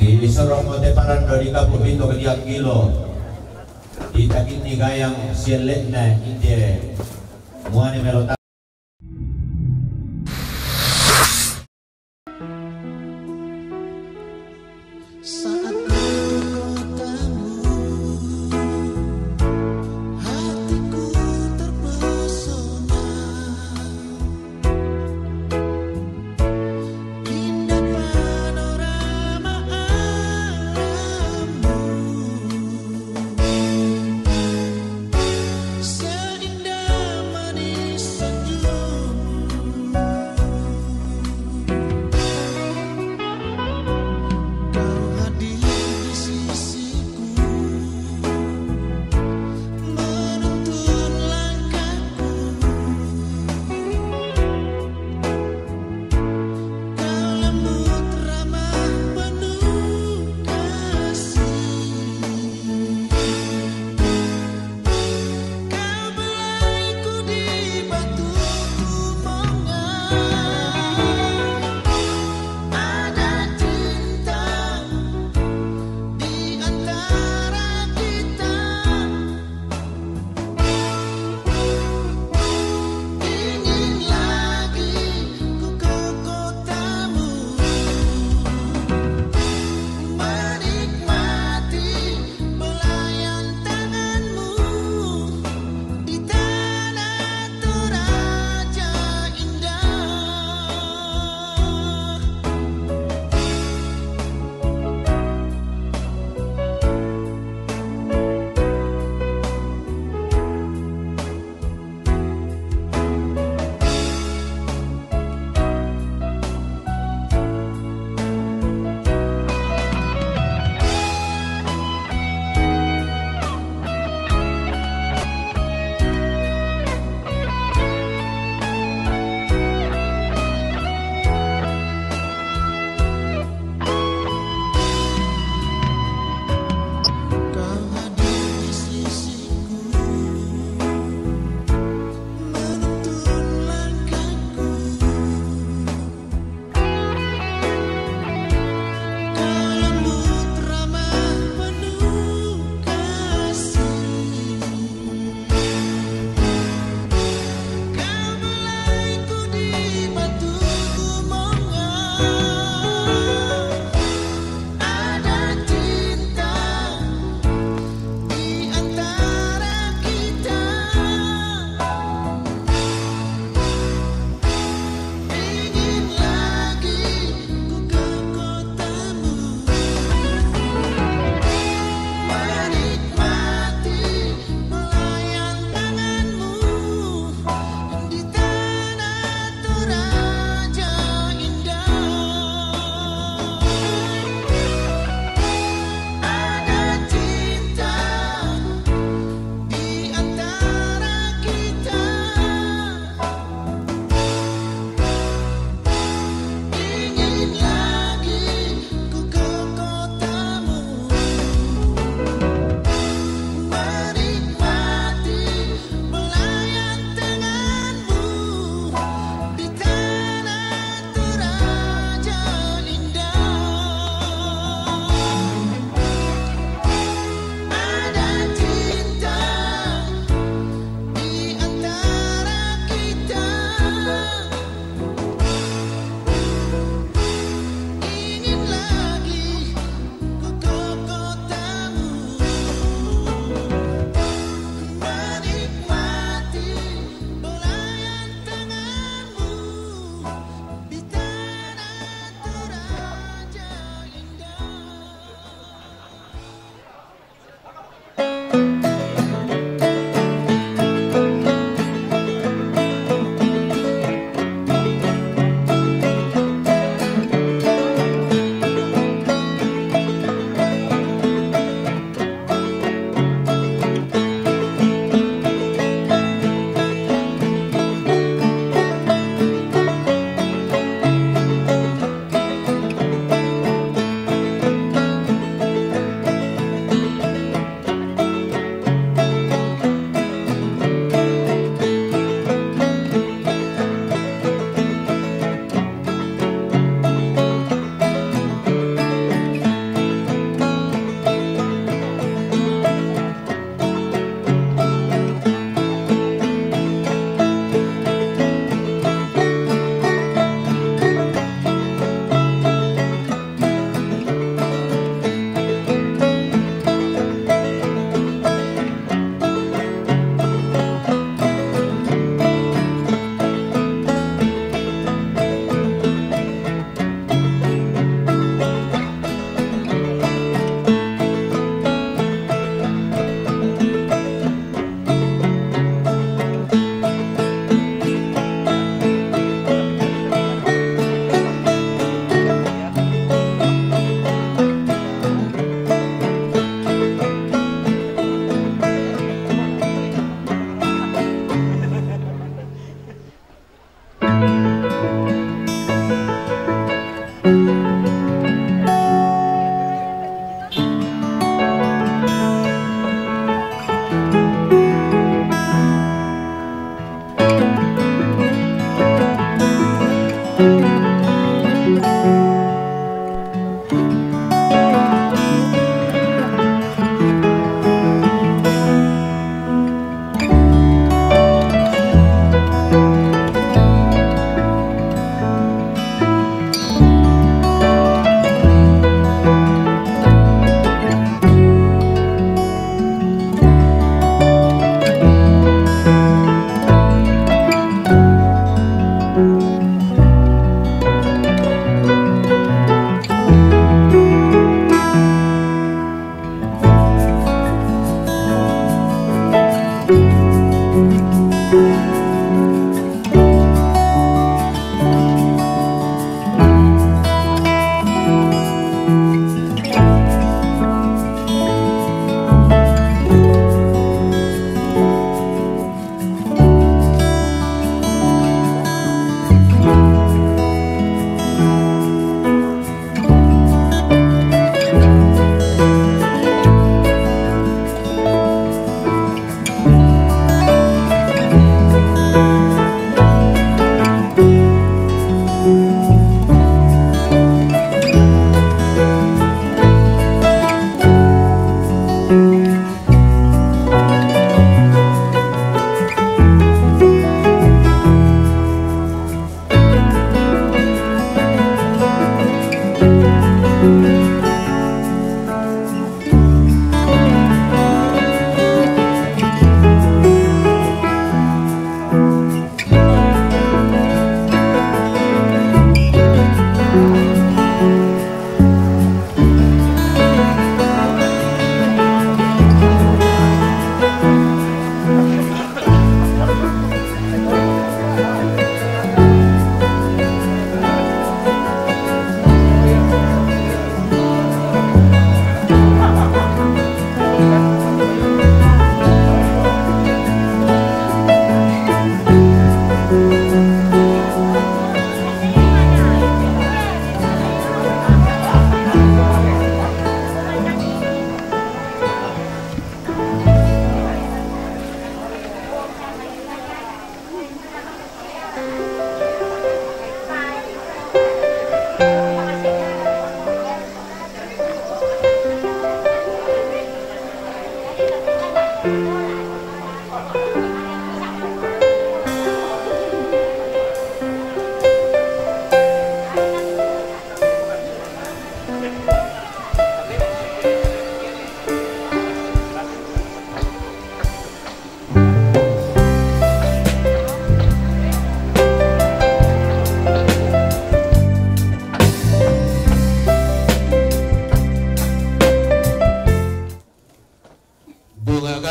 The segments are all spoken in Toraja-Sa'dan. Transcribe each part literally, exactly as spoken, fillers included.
Ki soro mo te paran do di kapu pinto ke diak kilo. Di takin ni gayang sielek na inde muane melo ta. Saat ku tatap matamu, hatiku terpesona. Indah panorama alammu, seindah manis senyummu. Kau hadir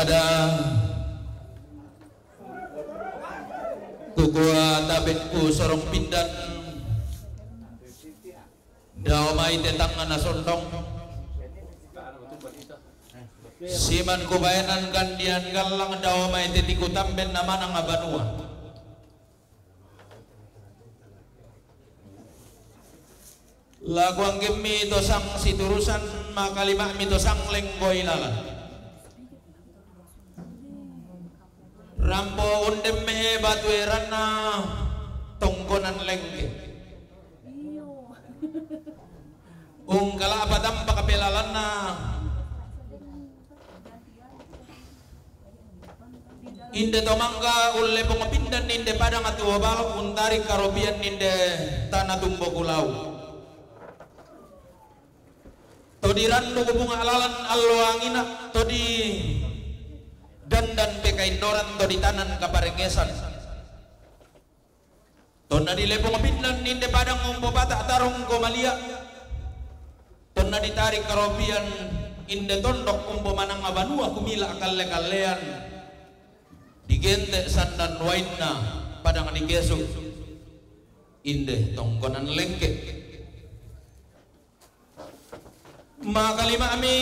Ada kukua tabe'ku sorong pindan, dao mai te tangnga na sondong. Siman kubaenan gandian gallang, dao mai te tiku tamben na manang banua. Laku anggemmi to sang siturusan, makalima'mi to sang lenggoi lalan. Rampo undemme batu eranna tongkonan lengke. Ungkala apa tampak pelalanna. Inde to mangga ullepong pindan inde padang tuo balo, untari karopian inde tana tumbo kulau. To dirannu kubunga lalan allo angina, to di dandan pekaindoran, to di tanan kaparengesan. Tonna dilepong pindan inde padang umpo pata tarongko malia. Tonna ditarik karopian inde tondok umpo manang banua kumila kalle-kallean. Digente sandan wainna padang dikesu inde tongkonan lengke. Makalima'mi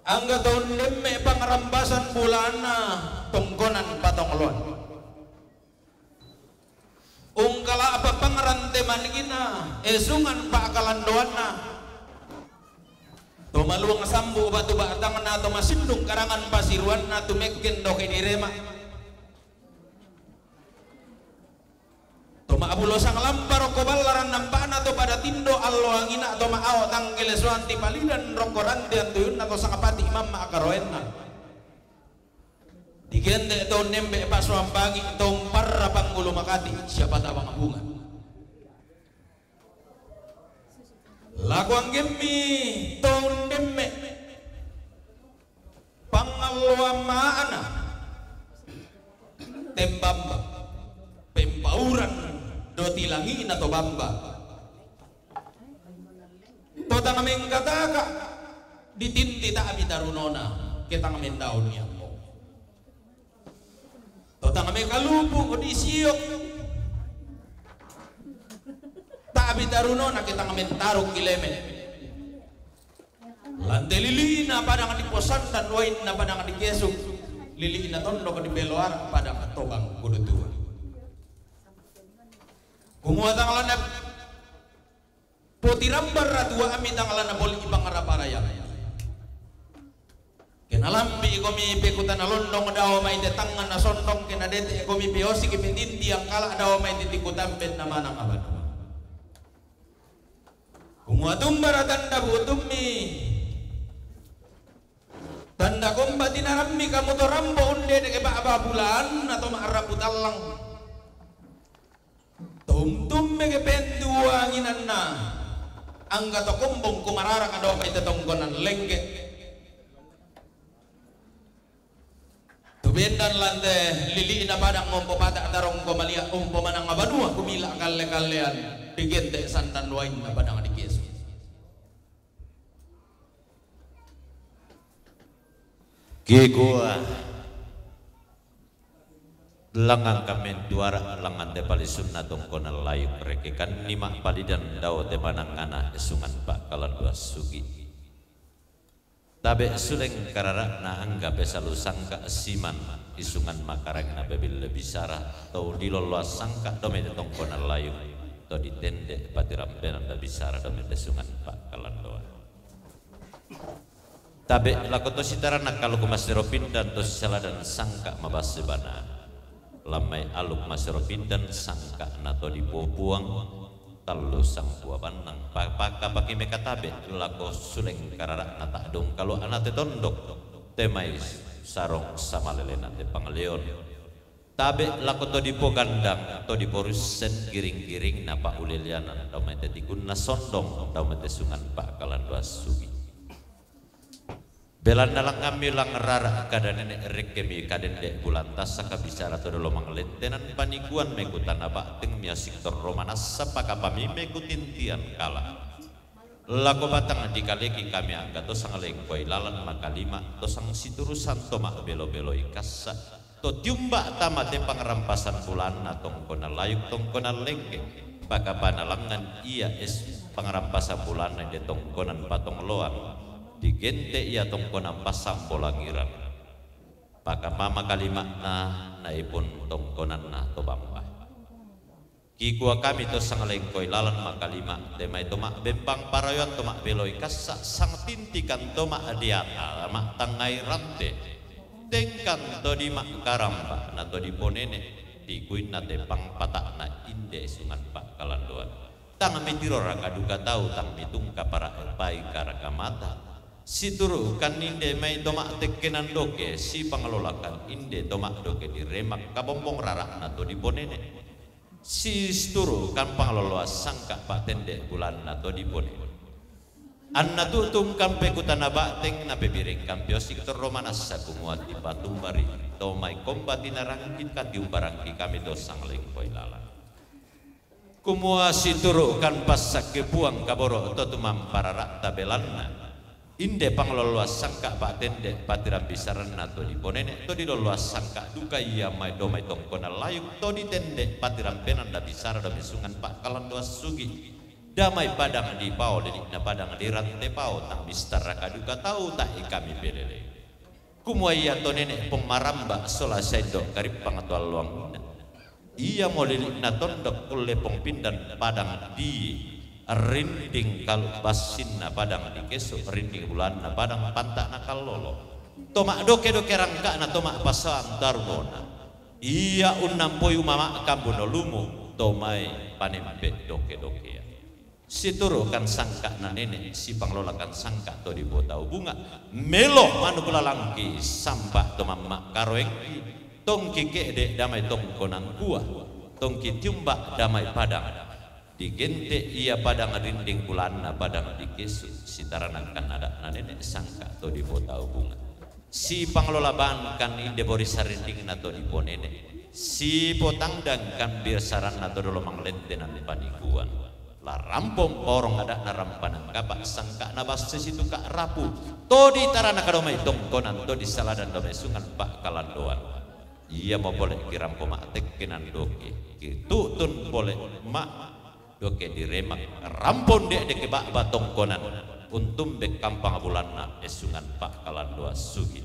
angga to undemme pangarambasan bulanna tongkonan patongloan. Ungkala apa pangrante manigina, esungan pakalandoanna. To maluang sambu batu batangna, to masindung karangan pasiruanna, tumekken doke direma. To ma'bulo sang lampa rokko ballaran nampa'na to pada tindo allo angina, to ma'ao tanggele soanti palidan rokko rantean tuyunna to sangapati mamma akaroenna. Digente to nembe pasoambangi to umparra panggulu makati siapa tabang bunga. Laku anggemmi to undemme pangalloan ma'na tembamba, pempauran doti langina to bamba. To tang mengkataka ditinti ta'bi tarunona, ke tang mendaun yammo. To tang mekalupu disiok ta'bi tarunona, ke tang mentaruk kileme. Lante lili'na padang diposandan, wainna padang dikesu, lili'na tondok dipeloara padang tobang kudutua. Kumua tang lana potirambar ratuami tang lana poli ipangaraparayan. Kena lambi komi pekutana londong dao mai te tangnga na sondong, kena dete komi peosiki petindiang kala dao mai te tikutamben na manang abadua. Kumua tumbara tanda butummi, tanda komba tinarammi kamu to rambo undene ke ba'ba bulan na to ma'rabu tallang. Tumtumme ke penduanginanna angga to kombong kumarara kadao mai te tongkonan lengke. Tu bendan lante lili'na padang ngompo pata tarongko malia umpo manang abanua kumila kalle-kallean digente sandan wainna padang dikesu. Kikua langang kamentuara langan te palisunna tongkonan layuk rekekan nima palidan dao te manangana esungan pakalandua sugi. Tabe suleng karara'na angga pesalu sangka siman isungan makarangna pebille bisara, to dilolloa sangka dome te tongkonan layuk, to ditende patirampenan da bisara dome te sungan pakalandoa. Tabe lako to sitarana kaluku masero pindan to sisaladan sangka mabase bana. Lammai aluk masero pindan sangka na to dipopuang tallu sangkua bannang. Pa-, pakka paki mekatabe lako suleng karara'na ta'dung kalu anate tondok, temai sarong samalelena te pangleon. Tabe lako to dipogandang, to diporussen giring-giringna pauleleanan dao mai te tikunna sondong, dao mai te sungan pakalandua sugi. Belanna langammi langrara kada nene rekkemi kadende bulan tassa kabisara to dolo manglettenan panikuan mekutana ba'teng miasik torro manassa pakapami mekutintian kala. Lako batang dikaleki kami angga to sanglengkoi lalan makalima, to sang siturusan to ma'belo-beloi kassa, to tiumba tama te pangrampasan bulanna tongkonan layuk tongkonan lengke, pakapanalangan ia es pangrampasan bulanna inde tongkonan patongloan, digente ia tongkonan passambolangiran. Pakamama kalima'na naipun tongkonanna to bamba. Kikua kami to sanglengkoi lalan makalima, te mai to ma'bembang parayoan to ma'beloi kassa, sangtintikan to ma'diata, ma'tangngai rante. Tengkan to di ma'karamba, na to diponene, tikuinna te pangpata'na inde sungan pa'kalandoan. Tang mitiro raka duka tau, tang mitungka para pai karaka mata. Situru'kan inde mai to ma'tekkenan doke, sipanglolakan inde to ma'doke diremak kabombong rara'na to diponene. Sisturu'kan pangloloan sangka pa'tende bulanna to diponene. Anna tu'tungkan pekutana ba'teng, napebirengkan piosik torro manassa kumua tipatumbari to mai komba tinarangki katiumbarangki kami to sanglengkoi lalan. Kumua situru'kan passakke Puang kaboro to tumamparara'ta belanna. Inde pangloloan sangka pa'tende patiran bisaranna to diponene, to diloloan sangka duka ia mai do mai tongkonan layuk to ditende patiran penanda bisara do mai sungan pa'kalandoan sugi. Damai padang dipao, lili'na padang dirante pao, tang mistarraka duka tau tae kami pelele. Kumua ia to nene' pommaramba sola saindo' karippang to alloangnginna. Iamo lili'na tondok kulle pong pindan padang di rinding kalu' bassinna padang di kesu', rinding bulanna padang panta'na kallolo. To ma'doke-doke rangka'na to ma'passaang tarunona. Ia unnampoi umama'kang buno lumu' to mai panempe' doke-dokea. Situru'kan sangka'na nene', sipanglolakan sangka' to dipotau bunga', melo' manuk lalangki, sampa' to mamma' karoengki, tongki ke'de' damai tongkonan kua, tongki tiumba' damai padang. Digente' ia padang rinding bulanna padang di kesu', sitaranakkan ada'na nene' sangka' to dipotau bunga'. Sipanglola bangkan inde bori sarindingna to diponene', sipotangdangkan bisaranna to dolo manglentenan panikuan. La rampong porong ada'na rampanan kapa' sangka'na basse situka' rapu, to ditarana kadomai tongkonan to disaladan domai sungan pa'kalandoan. Iamo pole' kirampo ma'tekkenan doke, kitu'tun pole' ma' doke diremak, rampong de'deke ba'ba tongkonan, untumbe kampang bulanna essungan pa'kalandoan sugi.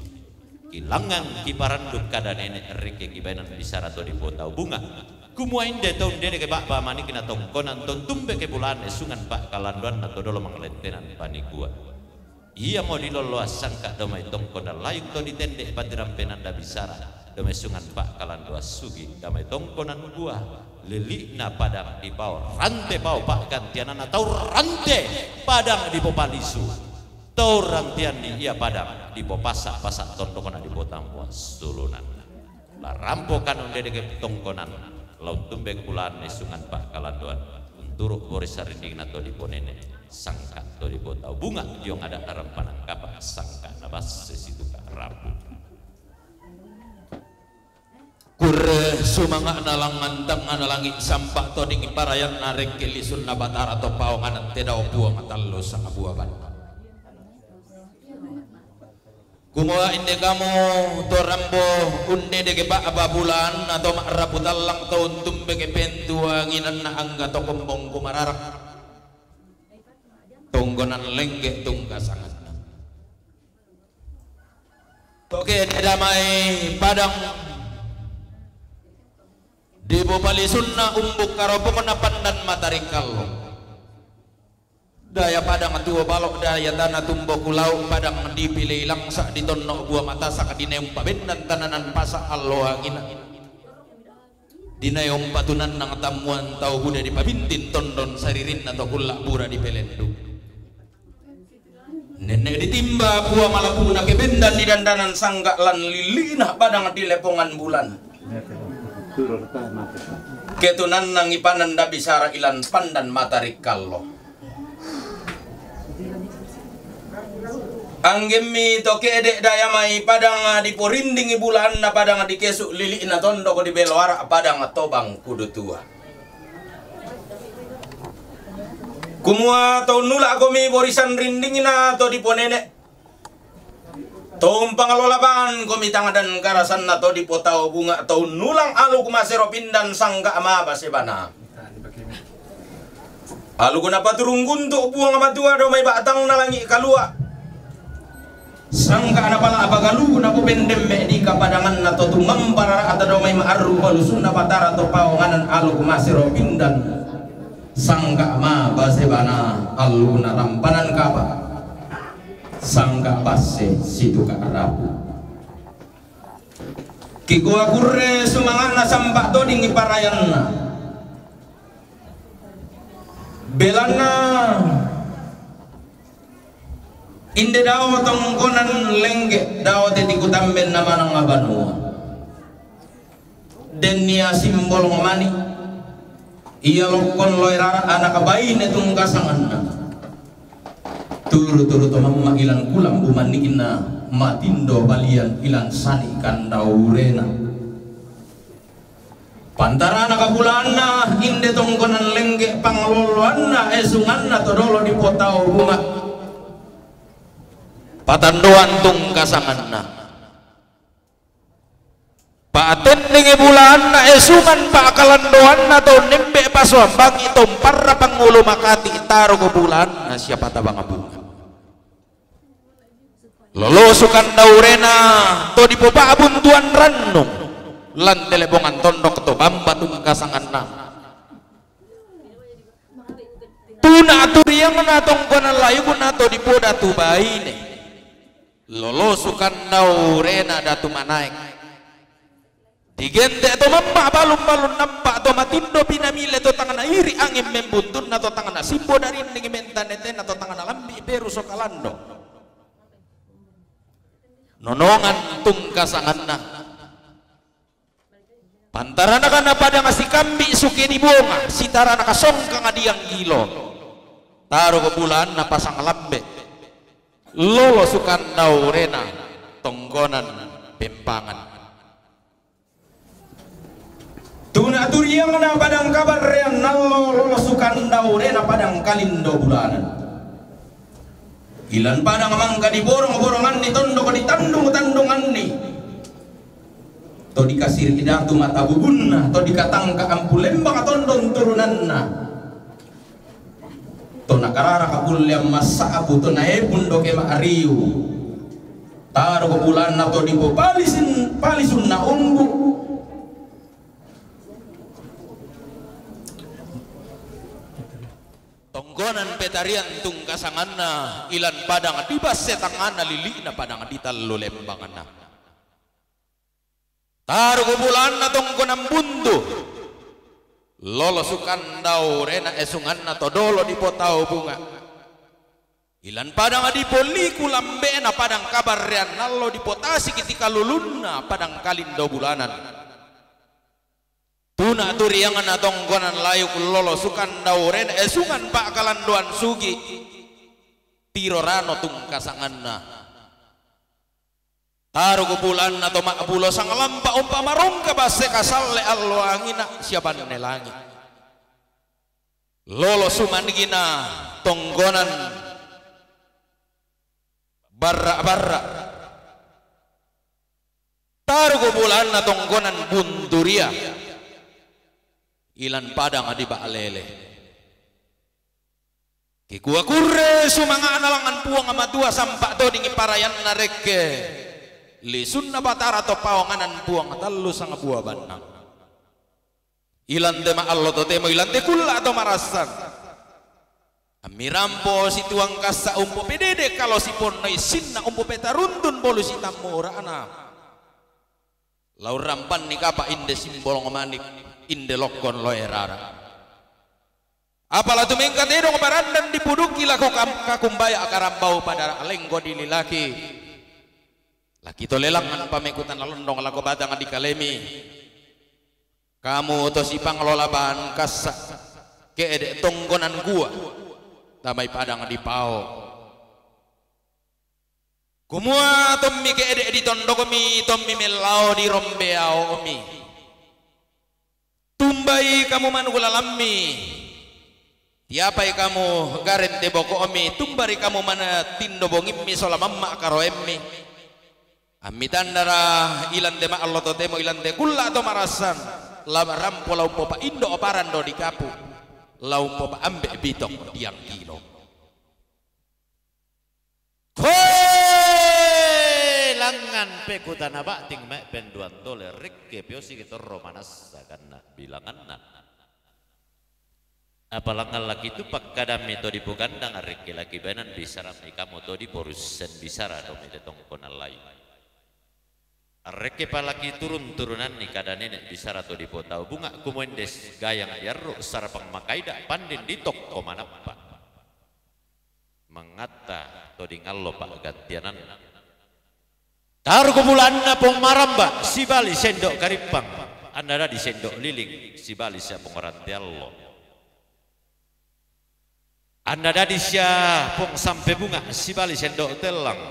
Kilangngang kiparanduk kada nene' reke kibaenan bisara to dipotau bunga'. Kumua inde to unde'deke ba'ba manikna tongkonan to untumbeke bulanna essungan pa'kalandoanna to dolo manglentenan panikuan. Iamo diloloan sangka' domai tongkonan layuk to ditende' patirampenanda bisara, domai sungan pa'kalandoan sugi, damai tongkonan kua, lili'na padang dipao, rante pao pa'gantiananna tau rante padang dipopalisu, tau ranteanni ia padang dipopasa'-pasa' tondokna dipotammuan sulunanna. La rampokan unde'deke tongkonan, la untumbeke bulanna essungan pa'kalandoan, unturu' bori sarindingna to diponene', sangka' to dipotau bunga', diong ada'na rampanan kapa' sangka'na basse situka' rapu. Kurre sumanga'na langngan tangngana langi', sampa' toding paraya'na rekke lisunna Batara to paonganan te dao Puang tallu sanga bua banna. Kumua inde kamu to rambo unde'deke ba'ba bulanna to ma'rapu tallang to untumbeke pentuanginanna angga to kombong kumarara. Tongkonan lengke tungka sanganna. Toke damai padang dipopalisunna umbuk karopongna pandan matarikkallong. Daya padang tuo balo', daya tana tumbo kulau, padang dipilei langsa' ditonno' bua matasak, dinae umpabendan tananan pasa' alloangina. Dinae umpatunannang tammuan tau buda dipabintin tondon saririnna to kulla' bura dipelendu. Nenne' ditimba bua malapuna kebendan didandanan sangga' lan lili'na padang dilepongan bulan. Ketunannangi pananda bisara ilan pandan matarikkallong. Anggemmi to ke'de' daya mai padang diporindingi bulanna padang dikesu' lili'na tondok dibelo ara' padang tobang kudu tua. Kumua to unnula'komi borisan rindingna to diponene', to umpangalola bang komitang dan karasanna to dipotau bunga', to unnulang aluk masero pindan sangka' mabase bana. Aluk napaturung guntu' Puang Matua dao mai ba'tangna langi' kalua'. Sangka' napala' pagalu napopendemme' di kapadanganna to tumampa rara'ta dao mai ma'arru palusunna Batara to paonganan aluk masero pindan sangka' mabase bana alukna rampanan kapa', sangka' basse situka' rapu. Kikua kurre sumanga'na sampa' toding parayanna. Belanna inde dao tongkonan lengge', dao te tikutambenna manang banua. Dennia simbolong mani', ia lokkon loe rara anak baine tungkasanganna. Turu-turu to mamma' ilan kulambu mani'na, matindo balian ilan sani' kandaurena. Pantarana kabulaanna inde tongkonan lengge' pangloloanna esunganna to dolo dipotau bunga'. Patandoan tungkasanganna. Pa'tendenge bulaanna esungan pa'kalandoanna to nembe' pasoambangi tomparra pangulu makati' taroko bulaanna sia patabang bunga'. Lolosukan daurena to dipopa'buntuan rannung lan telebongan tondok to bamba tungkasanganna. Tuna turiangna tongkonan layukna to dipodatu baine. Lolosukan daurena datu manaek. Digente' to mamma' balun-balun nampa' to matindo pinamile to tang nairi' angin membuntunna to tang nasimbo darinding mentanetena to tang nalambi' peru sokalando. Nonongan tungkasanganna. Pantarana kana padang sikambi' suke di bonga, sitarana kasongkang dianggilo. Taroko bulaanna pasang lambe'. Lolosukan daurena tongkonan pempangan. Tuna turiangna padang kabarrean nallo lolosukan daurena padang kalindo bulanan. Ilan padang mangka diborong-boronganni tondok ditandung-tandunganni. To dikasiri datu mata bubunna, to dikatangka ampu lembang tondon turunanna. To nakarara kapullean massa'bu to naepun doke ma'riu. Taroko bulaanna to dipopalisin palisunna umbu. Tongkonan petarian tungkasanganna ilan padang dibasse tangngana lili'na padang ditallu lembangna. Taroko bulaanna tongkonan buntu. Lolosukan daurena esunganna to dolo dipotau bunga'. Ilan padang dipoliku lambe'na padang kabarrean nallo dipotasiki ti kalulunna padang kalindo bulanan. Tuna turiangna tongkonan layuk lolosukan daurena esungan pa'kalandoan sugi'. Tiro rano tungkasanganna. Taroko bulaanna to ma'bulo sanglampa umpama rongga basse kasalle allo angina sia banne langi'. Lolosu manigina tongkonan barra'-barra'. Taroko bulaanna tongkonan bunturia. Ilan padang di ba'lele. Kikua kurre sumanga'na langngan Puang Matua sampa' todingi parayanna rekke lisunna Batara to paonganan Puang tallu sangbua bannang. Ilan te ma'allo totemo, ilan te kulla' to marassang. Ammirampo situang kassa' umpo pedede kalo siponnoi sinna umpo petaruntun bolu sitammura'na. Lau rampanni kapa' inde simbolong manik, inde lokkon loe rara. Apala tumengka tedong barandan dipudukki lako kam-, kakumbaya karambau padara lenggo dililaki. Laki to lelangan pamekutan londong lako batang dikalemi. Kamu to sipanglola ban kassa', ke'de' tongkonan gua, tamai padang dipao. Kumua tommi ke'de' ditondokmi, tommi mellao dirombeaomi. Tumbai kamu manuk lalammi, Tiapai kamu garente boko'mi, tumbari kamu mana tindo bongimmi sola mamma' karoemmi. Ammitandara ilante ma'allo totemo ilante kulla' to marassan, la rampo la umpopa'indo'o parando di kapu, la umpopa'ambe' bitong diang kilo. Koe langngan pekutana ba'ting me' penduan tole rekke piosiki torro manassa ganna' bilanganna. Apa langngan laki tu pakkadammi to dipogandang, rekke laki baenan bisarami kamu to diporussen bisara dome te tongkonan laing. Rekke palaki turun-turunanni kada nene' bisara to dipotau bunga' kumoendes gayang diarru' sarapang makaida' pandin ditokko manappa'. Mangatta to dingallo pa'gantiananna. Taruku bulanna pong maramba sibali sendo' karippang, anna dadi sendo' liling sibali sia pong rante allo. Anna dadi sia pong sampe bunga' sibali sendo' tellang.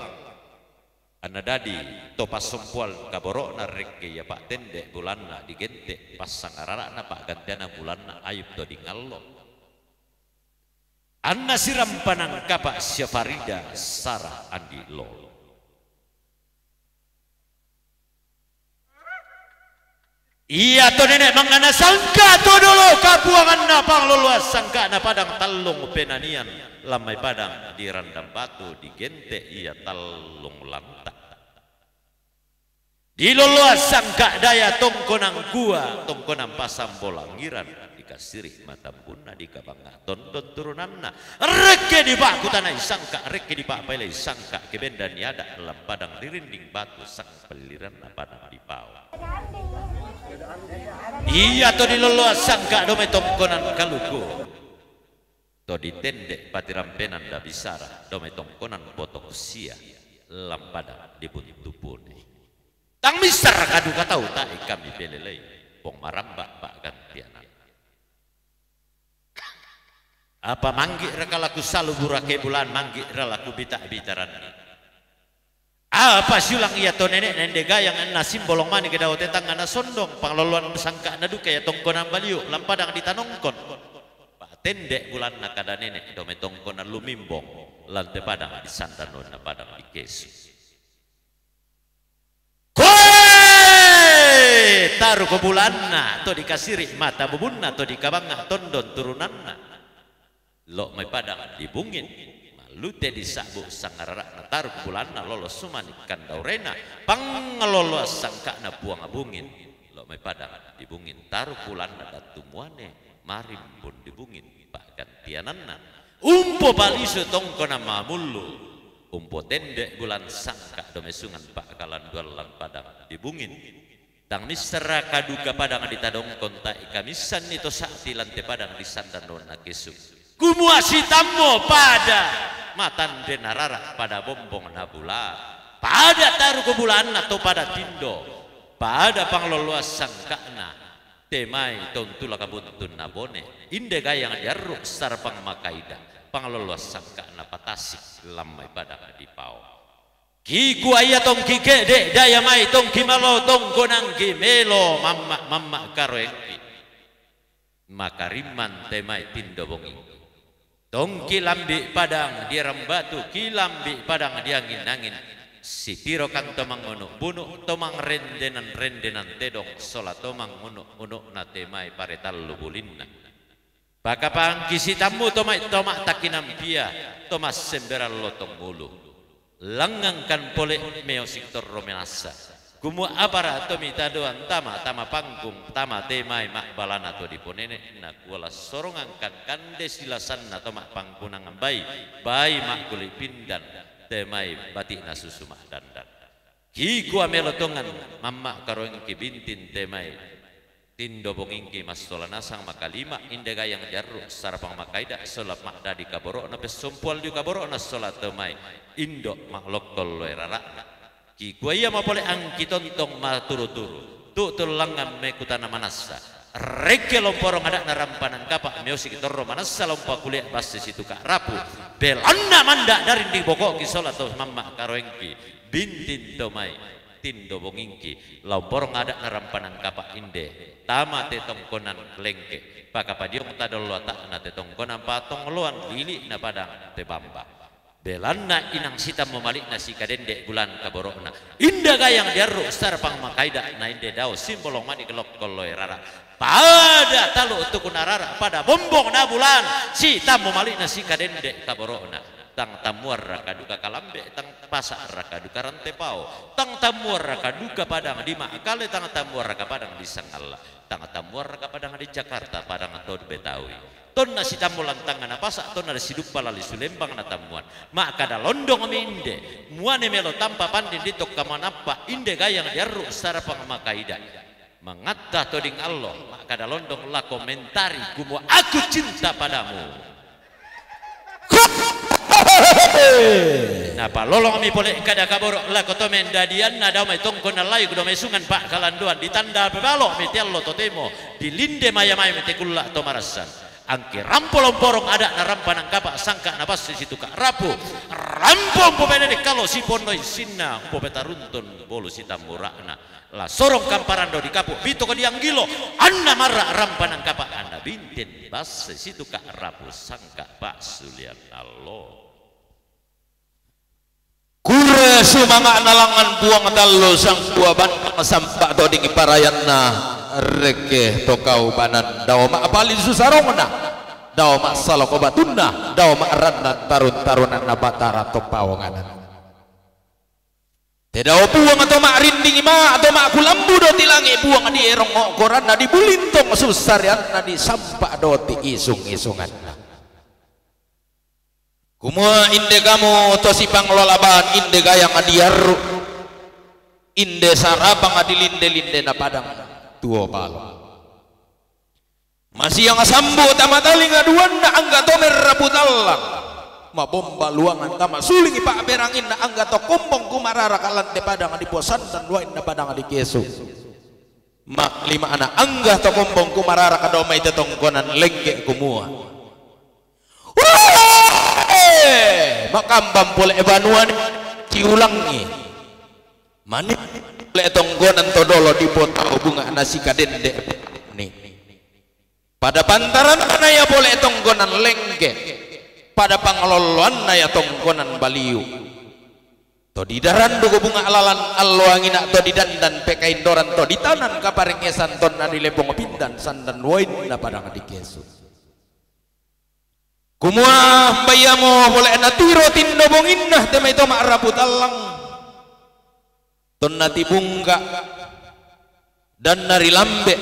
Anna dadi to passompoan kaboro'na rekke ia pa'tende' bulanna digente' passangarara'na pa'gantiana bulanna Ayub to dingallo. Anna sirampanang kapa' sia Farida Sara andi' lolo. Ia to nene' mangngana sangka' to dolo kapuanganna pangloloan sangka'na padang tallung penanian lammai padang di randang batu digente' ia tallung lanta'. Diloloan sangka' daya tongkonan gua, tongkonan pasambolangiran, dikasiri' matambunna, dikabangnga tondon turunanna. Rekke dipa'kutanai sangka', rekke dipa'pailai sangka', kebendan niada' lam padang dirinding batu sang pelliranna padang dipao. Ia to diloloan sangka' dome tongkonan kaluku. To ditende' patirampenan dabisara dome tongkonan botok sia lam padang dibuntu pune. Tang missara kaduka tau tae' kami pelelei, pong maramba pa'gantiananna. Apa manggi'raka laku salu burake bulan, manggi'ra laku bita-bitaranni? Apa siulang ia to nene'na inde gayang anna simbolong mani ke dao te tangngana sondong, pangloloan sangka'na duka ia tongkonan baliu lam padang ditanongkon. Pa'tende' bulanna kada nene' dome tongkonan lumimbong lan te padang disandanonna padang dikesu. Koe taruko bulanna to dikasiri' mata bubunna to dikabangnga tondon turunanna. Lo' mai padang dibungin, mallute disa'bu sangarara'na taruko bulanna lolo sumani kandaurena, pangloloan sangka'na puang bungin. Lo' mai padang dibungin taruko bulanna dattu muane, marimbun dibungin pa'gantiananna. Umpo palisu tongkona mamullu, umpo tende' bulan sangka' domesungan pa'kalanduan lan padang dibungin. Tang missara kaduka padang ditadongkon tae' kamissanni to sa'ti lan te padang disandan donna kesu. Kumua sitammo pada matanre narara' pada bombong nabula, pada taruko bulanna to pada tindo, pada pangloloan sangka'na te mai tontulaka buntunna bone, inde gayang diarru' sarapang makaida, pangloloan sangka'na patasik lan mai padang dipao. Kikua ia tongki ke'de' daya mai tongki malo tongkonangki melo mamma'-mamma' karoengki. Makarimman te mai tindo bongingki. Tongki lambi' padang dierang batu, ki lambi' padang diangin-angin. Sitirokan to mangunu'-bunu', to mangrendenan-rendenan tedong, sola to mangunu'-unu'na te mai pare tallu bulinna. Pakapangki sitammu to mai toma' takinampia, to massemberan lotong ulu. Langngangkan pole meosik torro menassa. Kumua apara to mitadoan tama, tama pangkung, tama te mai ma'balana to diponene', nakua la sorongangkan kande silasanna to ma'pangkunangan bai, bai ma'kuli' pindan, te mai bati'na susu ma'dandan. Kikua melo tongan mamma' karoengki bintin te mai tindo bongingki massola nasang makalima, inde gayang diarru' sarapang makaida sola ma'dadi kaboro'na pessompoal diu kaboro'na sola te mai indo' ma'lokkon loe rara'na. Kikua ia mapole angki tontong maturu-turu, tu'tu langngan mekutana manassa. Rekke lomporong ada'na rampanan kapa' meosiki torro manassa lompa kulia' basse situka' rapu. Belanna manda' daring diboko'ki sola to mamma' karoengki bintin to mai. Tindo bongingki, lao mporong ada'na rampanan kapa' inde, tama te tongkonan Lengke, pakapadiong tadollo ata'na te tongkonan patongloan lili'na padang te bamba. Belanna inang sitammu mali'na sikadende' bulan kaboro'na. Inde gayang diarru' sarapang makaida' na inde dao simbolong mani' lokkolloi rara'. Pada talu' tukuna rara', pada bombong na bulan, sitammu mali'na sikadende' kaboro'na. Tang tammuarraka duka kalambe', tang pasa'raka duka rante pao, tang tammuarraka duka padang di Ma'kale, tang tammuarraka padang di Sangalla', tang tammuarraka padang di Jakarta, padang to Betawi. Tonna sitammu lantangngana pasa', tonna siduppa lali sulembang na tammuan. Ma'kada londongmi inde, muane melo tampa panding di tokka manappa', inde gayang diarru' sarapang makaida'. Mangatta toding allo, ma'kada londong lako Mentari, kumua, "Aku cinta padamu." Napalolongmi pole kada kaboro' lako to mendadianna dao mai tongkonan layuk dao mai sungan pa'kalandoan, ditanda pebalo'mi te allo totemo, dilinde maya-mayami te kulla' to marassan. Angki rampo lomporong ada'na rampanan kapa' sangka' napasse situka' rapu, rampo umpopedede' kalo siponnoi sinna, umpopetaruntun bolu sitammura'na. La sorong kamparando di kapu' bitoko dianggilo, anna marra' rampanan kapa', anna binten basse situka' rapu sangka' pa'sulian allo. Kure sumanga'na langngan Puang tallu sangkua bannang sampa' toding parayanna, rekke to kaubanan dao ma'palisu sarongna, dao ma'saloko batunna, dao ma'ranna tarun-tarunanna Batara to paonganan. Te dao Puang to ma'rinding ma', to ma'kulambu dao ti langi' Puang dierong koranna, dibulintong sussareanna, disampa' dao ti isung-isunganna. Kumua inde kamu to sipanglola baan, inde gayang diarru', inde sarapang dilinde-lindena padang tuo balo. Masiang sambu' tama talinga duanna angga to merrapu tallang. Mabomba luangan tama suling pa'beranginna angga to kombong kumararak lante padang di Posandan wainna padang di Kesu. Ma'lima'na angga to kombong kumararak dao mai te tongkonan Lengke kumua, "Wee! Makambang pole banuane siulangi. Mani pole tongkonan to dolo dipotau bunga' na sikadende' ni." Pada pantaranna ia pole tongkonan Lengke, pada pangalolloanna ia tongkonan Baliu. To didaranduko bunga' lalan allo angina', to didandan pekaindoran, to ditanan kaparengngesan tonna dilebong pindan sandan wainna padang di Kesu. Kumua, "Mbaiamo pole natiro tindo bonginna te mai to ma'rapu tallang. Tonna tibungka' danna ri lambe',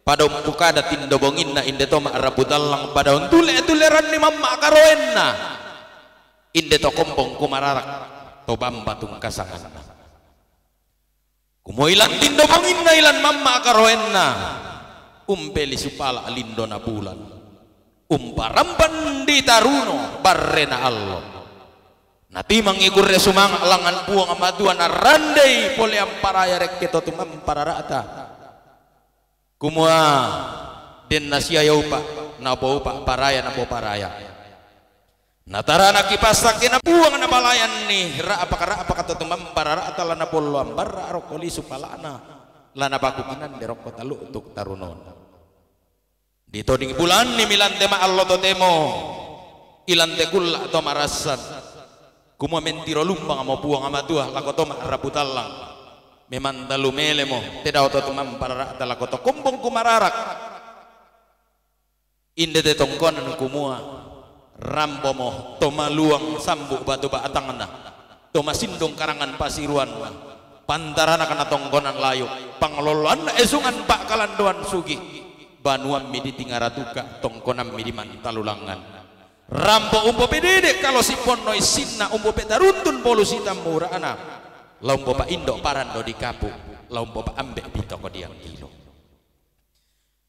pada umpukada tindo bonginna inde to ma'rapu tallang, pada untule-tuleranni mamma' karoenna, inde to kombong kumararak to bamba tungkasanganna." Kumua ilan tindo bonginna, ilan mamma' karoenna, umpelisu pala' lindona bulan, umparampan ditaruno barrena allo. Natimangi kurre sumanga' langngan Puang Matua, narandei pole amparaya rekke to tumampa rara'ta. Kumua, "Den nasiaya upa', napoupa' paraya, napoparaya. Natarana kipassakkena Puang napalayanni, ra'pak-ra'pak to tumampa rara'ta la napolloang barra' rokko lisu pala'na, la napakukinande rokko talu'tuk tarunona." Ditoding bulanni milante ma'allo totemo, ilante kulla' to marassan. Kumua, "Mentiro lumbangmo Puang Matua lako to ma'rapu tallang. Memang talu melemo, te dao to tumampa rara'ta lako to kombong kumararak." Inde te tongkonan kumua, "Rampomo to maluang sambu' batu batangna, to masindung karangan pasiruanna, pantaranakna tongkonan layuk, pangalolloanna esungan pa'kalandoan sugi', banuammi di Tingaratuka, tongkonammi di Mantalulangngan. Rampo umpopedede' kalo siponnoi sinna, umpopetaruntun bolu sitammura'na, la umpopaindo' parando di kapu', la umpopa'ambe' bitoko dianggilo."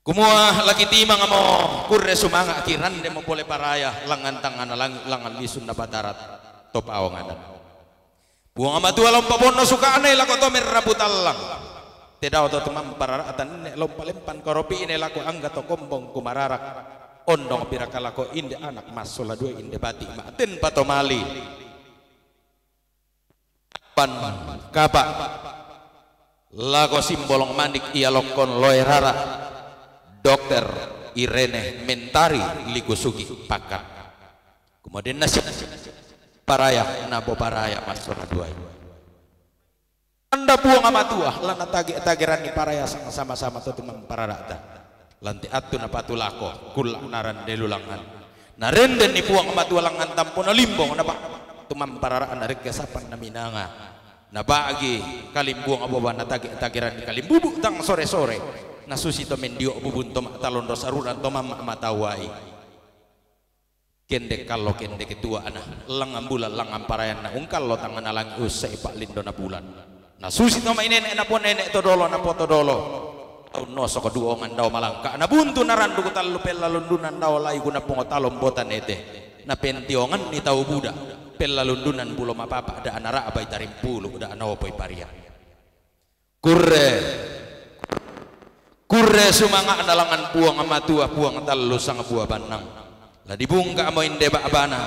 Kumua, "La kitimangmo, kurre sumanga'ki, randemo pole paraya langngan tangngana langi', langngan lisunna Batara to paonganan. Puang Matua la umpaponno suka'nai lako to merrapu tallang. Te dao to tumampa rara'ta nenne' la umpalempan koropi'nai lako angga to kombong kumararak. Ondongpiraka lako inde anak massola dua inde bati' ma'tenpa to mali?" Pan kapa' lako Simbolong Manik ialokkon Loe Rara, Dokter Irene Mentari Likusugi Pakkan. Kemudian nasi paraya napoparaya massora duai. Anda Puang Matua la natage-tageranni paraya sama-sama to tumamparara'ta. Lanti' attu napatulako kulla' narandelu langngan. Narendenni Puang Matua langngan tampona limbong napa tumamparara'na rekka sapanna minanga. Napa'gi kalimbuang apa natage-tageranni kalimbubu tang sore-sore. Nasusi to mendio bubun to ma'talonro sarurang to mamma' matawai. Kendek kallo kendek tua'na, langngan bulan langngan parayanna ungkallo tangngana langi' usse'i pa'lindona bulan. Nasusi to mai nene' naponene' to dolo napoto dolo. Tau nosoko duongan dao malangka' nabuntu naranduku tallu pellalundunan dao laiku napongo talombo tanete. Napentionganni tau buda pellalundunan pulo mapapa' da' nara'bai tarimpulu' da' naopoi paria. Kurre, kurre sumanga'na langngan Puang Matua, Puang tallu sangbua bannang. La dibungka'mo inde ba'bana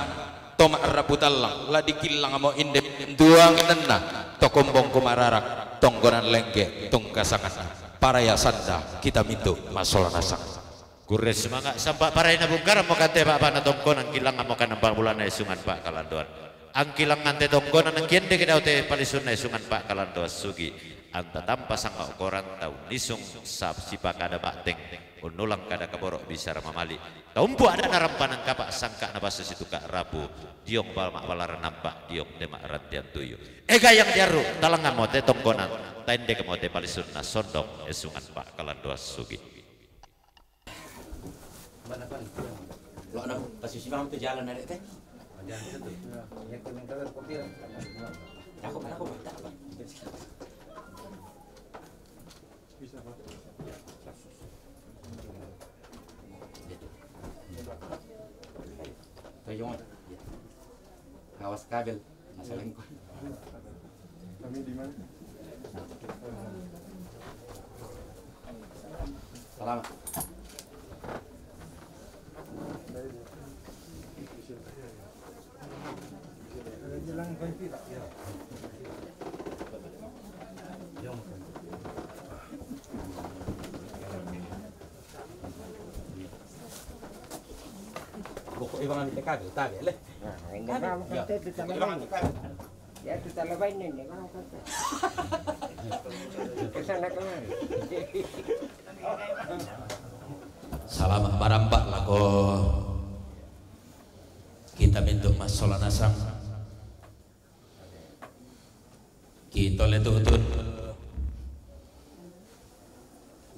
to ma'rapu tallang, la dikillangmo inde tuangenna to kombong kumararak, tongkonan lengke tungkasanganna. Paraya sanda kita mintu' massola nasang. Kurre sumanga' sampa' parai nabungkarammo kante ba'bana tongkonan kilangngamo kanamba bulanna esungan pa'kalandoan. Angkilangngante tongkonan angkiendeke daote palisunna esungan pa'kalandoan sugi. Anta tampa sangnga' okoranta unnisung sap sipakada ba'teng, unnulang kada kaboro' bisara mamali'. Taumpu ada'na rampanan kapa' sangka'na basso situka' rapu, diong bala ma'balaran nampa', diong te ma'rantian tuyu. Ega yang diarru', talangngamo te tongkonan, taendekmo te palisunna sondong esungan pa'kalandoan sugi. Lo' na, tasisi bang tu jalan ada teh. Aku, aku minta apa? Awas kabel. Masalah ini. Kami di mana? Salamat. Pokok ibang anu T K B, tabe le. Nah, enggak tahu. Ya, itu sama lagi. Ya, itu salah baik nih, enggak tahu. Ke sana kemari. Salama' marampa' lako kita mintu' massola nasang. Kitole tu'tun.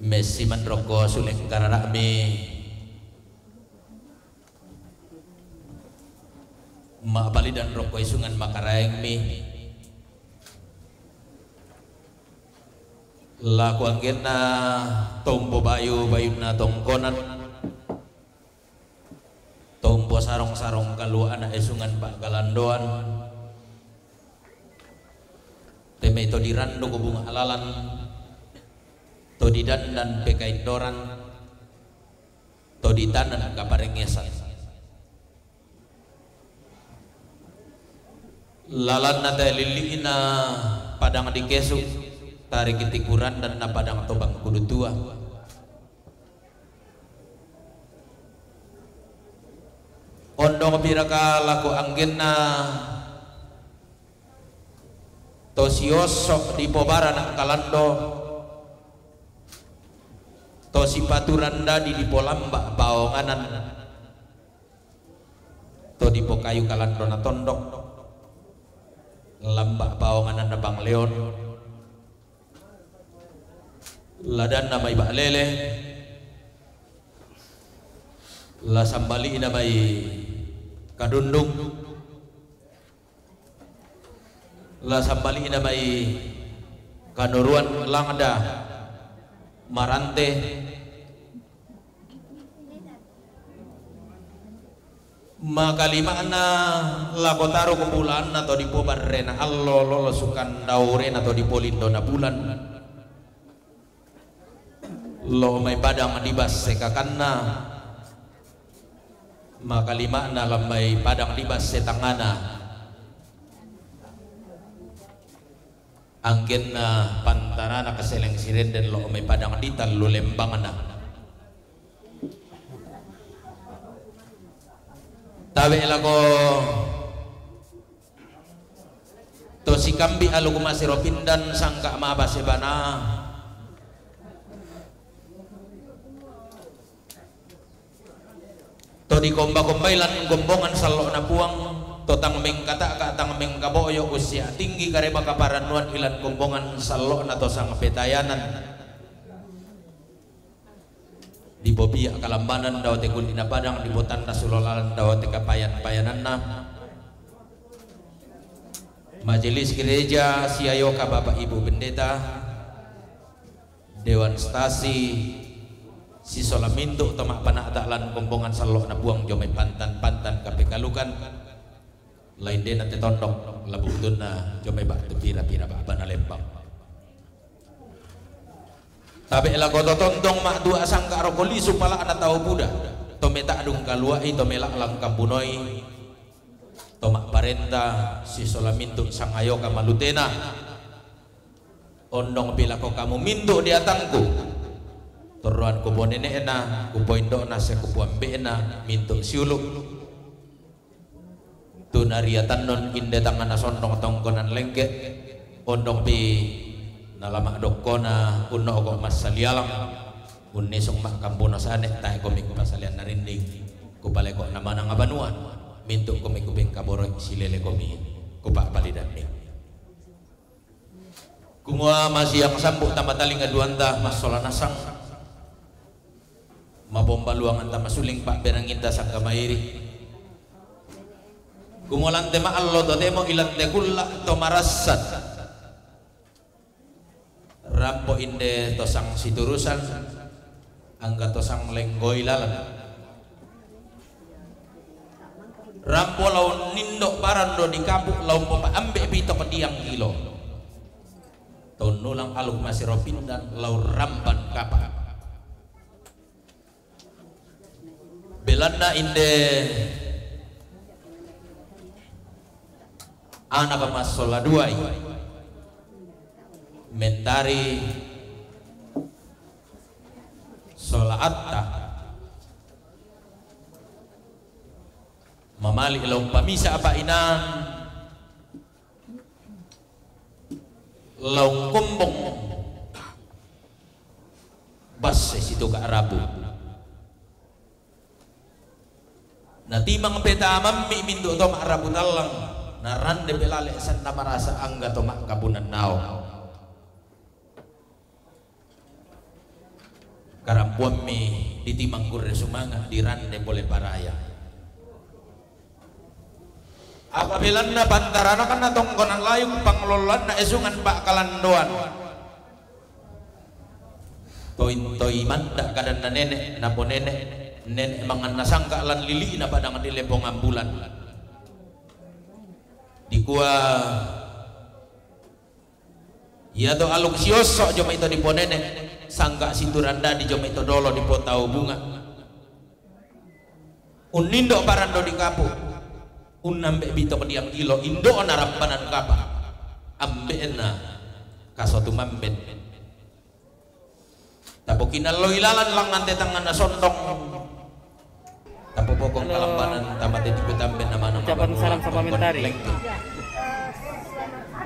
Messiman rokko sule' karara'mi. Ma'palidan rokko isungan makaraengmi. Lako anggenna tompo bayu-bayunna tongkonan. Tompo sarong-sarong kalua'na esungan pa'kalandoan. Te mai to diranduk bunga' lalan, to didandan pekaindoran, to ditanan kaparengngesan. Lalanna te lilli'na padang dikesu, tariki tikurandanna padang to bangkudu tua. Ondong piraka lako anggenna to siosso' dipobarana kalando, to sipaturan dadi dipolamba' baonganan, to dipokayu kalandona tondok, lamba' baongananna Bang Leon. Ladanna mai Ba'lele, la sambali'na mai Kadundung, la sambali'na mai Kanuruan Langda Marante. Makalima'na lako taruk bulaanna to dipobarrena allo, lolo sukandaurena to dipolindona bulan. Lo' mai padang dibasse kakanna, makalima'na lan mai padang dibasse tangngana. Anggenna pantanana kaseleng sirenden lo' mai padang di tallu lembangna. Tabe' lako to sikambi' alu kumasiro pindan sangka' mabase bana. To dikomba-kombai lan kombongan sallo'na Puang, to tang mengkata'ka' tang mengkaboyo', usia tinggi kareba kaparannuan ilan kombongan sallo'na to sangpetayanan. Dipopia' kalambanan dao te kulina padang, dipotanda sulolalan dao te kapayan-payananna. Majelis gereja siayoka Bapak Ibu Pendeta, Dewan Stasi, sisola mintu' to ma'pana'ta' lan kombongan sallo'na Puang jomai pantan-pantan kapekalukan, lain dena te tondok, labuktunna jomai ba'tu pira-pira ba'bana lembang. Tabe' lako to tontong ma'dua sangka' roko lisu pala'na tau buda, to meta'dung kalua'i, to mela'lang kamunoi, to ma'parenta sisola mintu' sangayoka malutena. Ondong pi lako kamu mintu' deatangku. Torroan kuponene'na, kupoindo'na, sia kupoambe'na mintu' siulu'. Tu nariatannon inde tangngana sondong tongkonan lengke', ondong pi nalama' dokkona unno'ko' massalialang, unnisung ma'kambuno sane, tae' komi kupasalian narinding, kupaleko'na manang abanua, mintu' komi kupengkaboroi, silele komi kupa'palidanni. Kumua masiang sambu' tama talinga duanta massola nasang, mapombaluangan tama suling pa'beranginta sangka mairi'. Kumua lante ma'allo totemo ilante kulla' to marassan. Rampo inde to sang siturusan, angga to sang lenggoi lalan. Rampo lao nindo' parando di kapu' lao popa'ambe' bito ke diang ilo. Tonnulang aluk masiro pindan lao ramban kapa'. Belanna inde anaka massola duai, mentari sola atta, mamali' lao umpamisa apa' inang, lao ungkombong basse situka' rabu. Natimang petamammi mintu' to ma'rabu tallang, narande pelale' sanda marasa angga to ma'kabunan nao. Karambuammi ditimang gurre sumanga', dirande pole paraya. Apa belanna pantaranakanna tongkonan layuk, panglolloanna esungan pa'kalandoan. Toi-toi manda' kadanna nene', naponene', nene' manganna sangka' lan lili'na padang di lepongan bulan. Dikua Iato aluk siosso' jomai to diponene', sangka' siturandadi jomai to dolo dipotau bunga'. Unnindo' parando di kapu', unnambe' bito diang ilo, indo'na rampanan kapa', ambe'na kaso tumamben. Tapokinalloi lalan langngan te tangnganna sondong. Tapopokong kalambanan tamate tiku tamben na manang ucapan salam supplementary.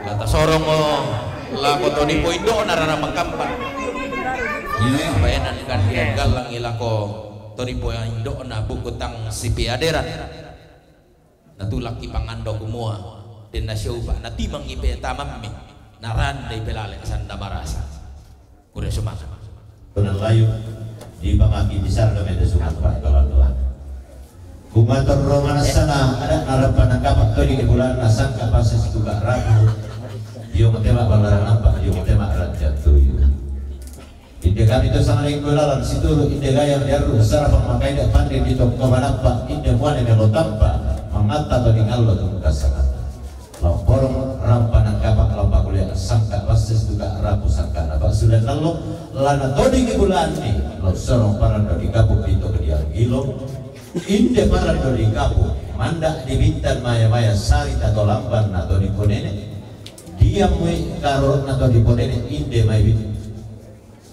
La tasorongo lako to dipoindo'na rara mangkampa. Baenan kan gallang ilako to dipoindo'na buku tang sipiaderan. Natulakki pangando kumua, denna siupa, natimangngi petamammi, narandai pelale sanda marasa. Kure sumanga. Punang layu, di pangaki bisar kami tu sumanga. Kumua torro manassana, ada narapana kapa' to di bulanna sangka' pasa situka' rabu. Dio matema' balaran apa, dio matema' raja tuyu. Inde kami to sangalingku lalan situru', inde gayang diarru' sarapang makaida' pande di tokko manappa', inde muane melo tampa', mangatta to dingallo tungka sangata. Lao porong rampa nangkapa lao pakuliah sangka' passes duka rapu sangka' napassudah nallo, lana todingi bulanni, lao sorong parando di kapu' pito kediang ilo, inde parando di kapu', manda' di bintan maya-maya sarita to lamban na to di konene, di Diammui karorotna to diponene, inde mai bi-,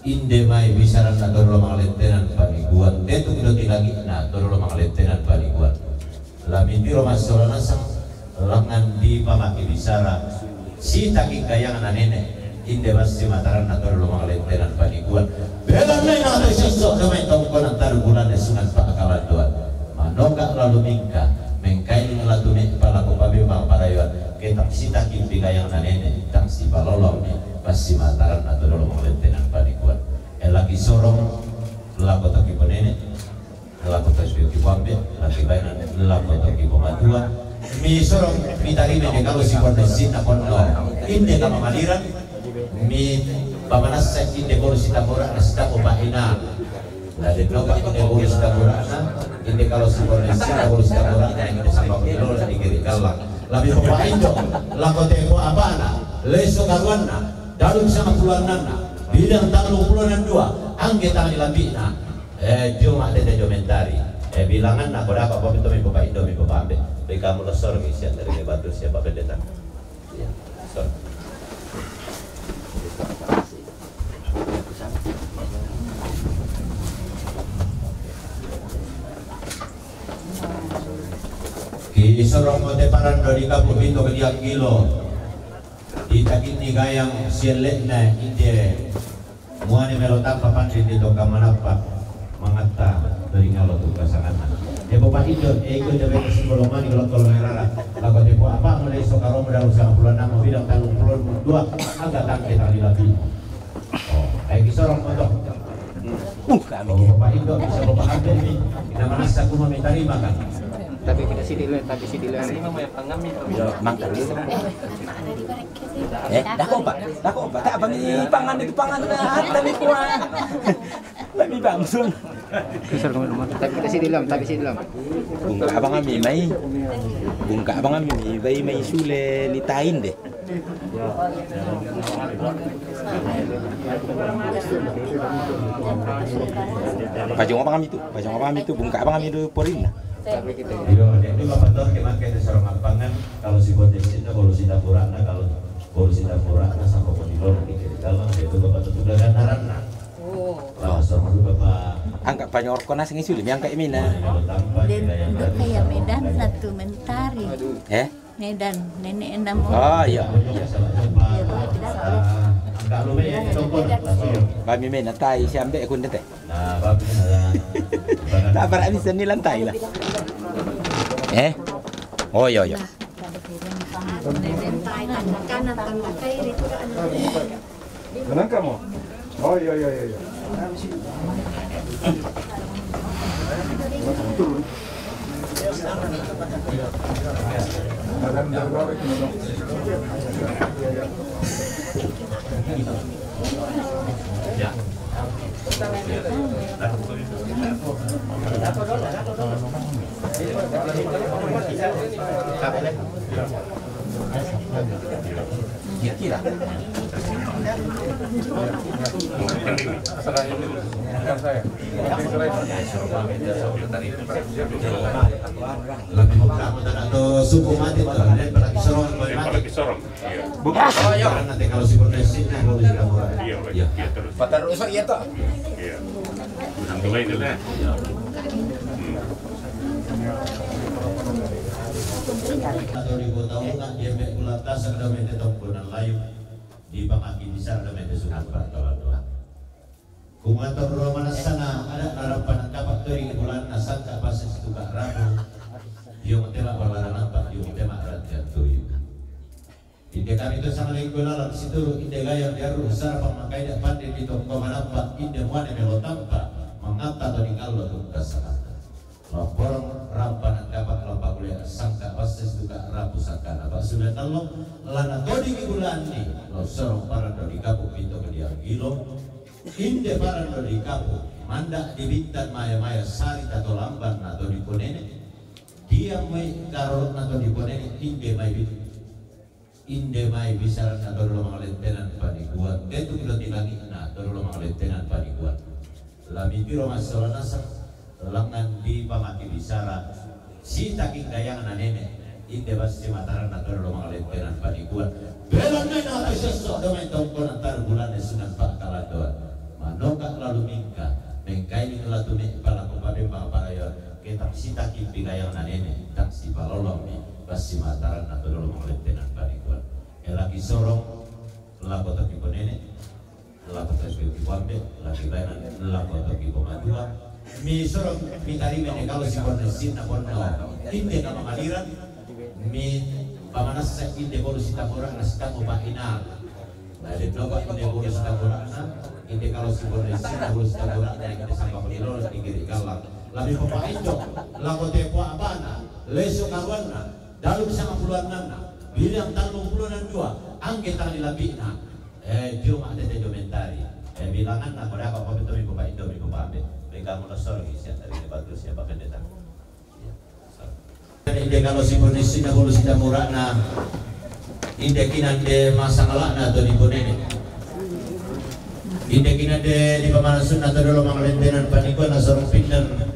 inde mai bisaranna to dolo mangalentenan paniguan, tetu do ti langitna to dolo mangalentenan paniguan. Lamitiro massola nasang, langan dipamaki bisara, sitaki gayangna nene, inde massimataranna to dolo mangalentenan paniguan. Belanna ina to sosso do mai tongkonan taru bulan sungan pakalandoan. Manoka lalu mingka, mengkailing latu me palaku pabimang parayoan, ketang sitaki pigayangna nene, tang sipalolong ni, massimataranna to dolo mangalentenan paniguan. E laki sorong, lako toki ponene, lako toki pambe, laki baina, lako toki pamatua. Mi sorong, mi tarime de kalo si ponne sinna ponno. Inde kama maliran, mi pamanassa inde boru sitambora, sitako paina. Na de nopa inde boru sitambora, inde kalo si ponne sinna boru sitambora, inde sama pemilo, inde kiri kalang. Labi papa indo, lako tepo apana, leso karuanna, dalu sama puluannanna, bidang tanggal puluh dan dua, angge tangan di lambina. Eh, dio ma tete dio mentari. Eh, bilanganna, ko dapa, apa pintu mi papa indo, mi papa ambe. Bekamu lo sorgi, sian dari batu, siapa pendeta. Iya, sorgi. Ki sorong mo te paran do di kapu pintu ke diang gilo. Di takinni gayang sielle'na inde muane melo tampa pande di tongka manappa mangatta ri ngalo tu pasanganna. E, Bapak Indo, e, iko jabe kasi bolong mani kalau kalau merara. Lako tepo apa mulai sokaromu dalam sama bulan nama bidang tanggung bulan dua, angka tangke tali labi. Oh, e, ki sorong moto. Uh, kami. Oh, Bapak Indo bisa Bapak ambil nih. Kita manassa kuma minta terima kan? Tapi kita sih dulu, tapi sih dulu. Yo, mangkali. Eh, dako, Pak. Dako, Pak. Tak, kami pangan itu pangan, ah, kami kuat. Kami bangsun. Tapi kita sih dulu, tapi sih dulu. Bungka abang kami mai. Bungka abang kami mai, mai sule litain deh. Pajong abang kami tu, pajong abang kami tu, bungka abang kami tu porinna. Iyo, jadi bapak tuh kemakai di sarong lapangan, kalau si Bondes itu, kalau si Taburan, nah, kalau, kalau si Taburan, nah, sama Bonilo, di kiri kalang, itu bapak tuh sudah gandaran, nah. Oh. Langsung dulu bapak. Angkat panyorko nasi ngisi, lebih angkat imina. Kalau tampak, Dia, dia yang dia tadi kayak sama Medan kayak satu mentari. Eh? Medan, nenek enam orang. Oh, iya. Iya, Pak, tidak, Pak. Kami mena tai siambe kunde te. Tak berat bisa ni lantai lah. Eh? Oh, iya, iya. Kanan kamu? Oh, iya, iya, iya, iya. Kira-kira. Lebih mudah, atau suku mati, atau ada yang pernah disorong, atau yang mati. Pernah nanti kalau si Bondes, nah, kalau si Taburan. Iya, iya, terus. Patar rusak, iya, toh? Iya. Udah mulai dulu, ya. Atau di kota Unga, dia ambil bulan tasak, ada minta tomponan layu. Di pamaki bisa, ada minta sunat, Pak, kalau Tuhan. Kumator romanasana, ada narapan dapat kering bulan nasangka passes tukak rabu. Dia mutela balara nampak, dia mutela raja tuyu. Inde kami tu sama lingku lalang situru, inde gayang diaru, sara pamakai dak pande di tongko manampak, inde muane melo tampak, mangatta to di kallo tungka sanata. Lamporong rampanan dapat lampa kuliah sangka passes tukak rabu sangka napa sudah telo, lana todingi bulan ni, lo sorong paran do di kapu pintu ke diang gilo, inde paran do di kapu, mandak di bintan maya-maya sari tato lamban na to di ponene, diam mai karorot na to di ponene, inde mai bit. Inde mai bisaranna to dolo mangalentenan paniguan, tetu do ti langitna to dolo mangalentenan paniguan. Lami piro massola nasang, langan di pamaki bisara, sitaking gayangna nene, Inde bassi mataranna to dolo mangalentenan panikuan. Belon nai na tasesso do mai tongkonan tar bulan sunan pakalandoan. Manoka lalu mingka, mengkai ni latu me palako pabe maparayoan. Ketang sitaki pigayang na nene, tang sipalolong ni bassi mataranna to dolo mangalentenan panikuan. Elaki sorong, lako toki ponene, lako toki poambe, laki bayanan, lako toki pomatua. Mi sorong, mi tarime ne kalo si ponne sinna ponno. Inde na mangaliran, mi pamanassa inde bolu sitaborana sitamo pa inal. Na den noba inde bolu sitaborana, inde kalo si ponne sinna bolu sitaborana, inde samba ponilolo tinggi di galang. Labi papa indo, lako tepo apana, leso karuanna, dalu sanga puluannanna, bilang tallung puluannan dua, angge tali labi'na. Eh, juma tete jomentari. Eh, bilanganna, kode apa, apa betul minggu pak indo, minggu pak ambe. Mega mula solo isi antara ini bagus ya, pak pendeta. Ya, sorry. Inde kalo si ponne sinna bolu sitaborana. Inde kinande masangalakna to di ponene. Inde kinande di pamanasunna to dolo mangalentenan panikuan na sorong pinden.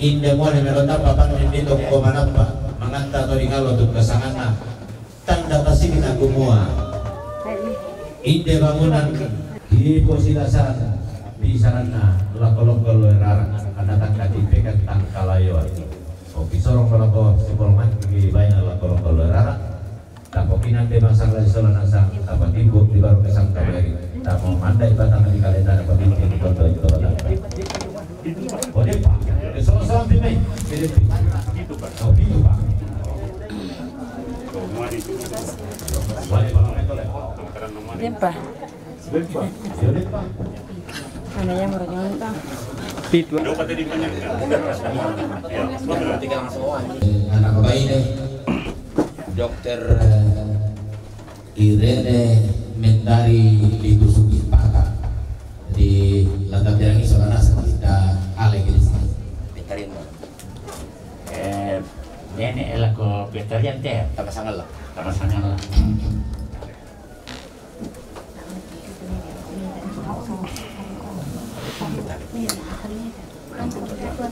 Inde muane melo tappa pangni di tongko manappa, manganta to di kalo tungka sanganna. Tanda tasirina kumua. Inde bangunan di posilasan bisaranna lako longko loerara, karena tanda tipekan tangkalayoan. Oki sorong lako sipolman di baina lako longko loerara. Tapo kinande masang lagi sola nasang, tapo timbuk di baru kesang taberi. Tapo mandai batang di kalenda, tapo binti di kontoi to batang. Oh, dia, Pak. Eh, soal-soal pi mai. Dia, dia, Pak. Oh, pitu, Pak. Boleh, Pak. Dia, Pak. Dia, Pak. Ada yang bernyonta. Pitu. Eh, anak bapak ini, Dokter, eh, Irene Mendari di Tusuk Pata. Di Lantapirangi soalnya kita alai di sini. Peterian, Bang. Eh, nenek lako peterian te. Tama sangala. Tama sangala.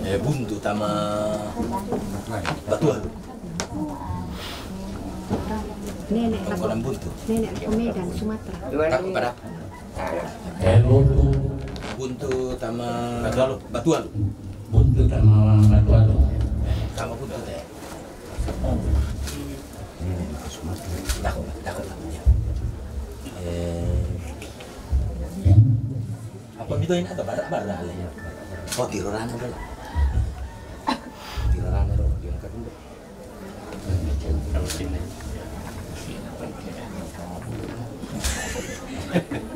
Eh, buntu tama batua. Nenek lako, kolam buntu. Nenek lako Medan, Sumatera. Takut pada. Eh, buntu. Buntu tama Batualu. Batualu. Buntu tama Batualu. Tama buntu te. Takut, takut. Eh. Apa bito ini atau barak-barak le? Oh, tiroran dulu. Tiroran dulu, tiroran dulu.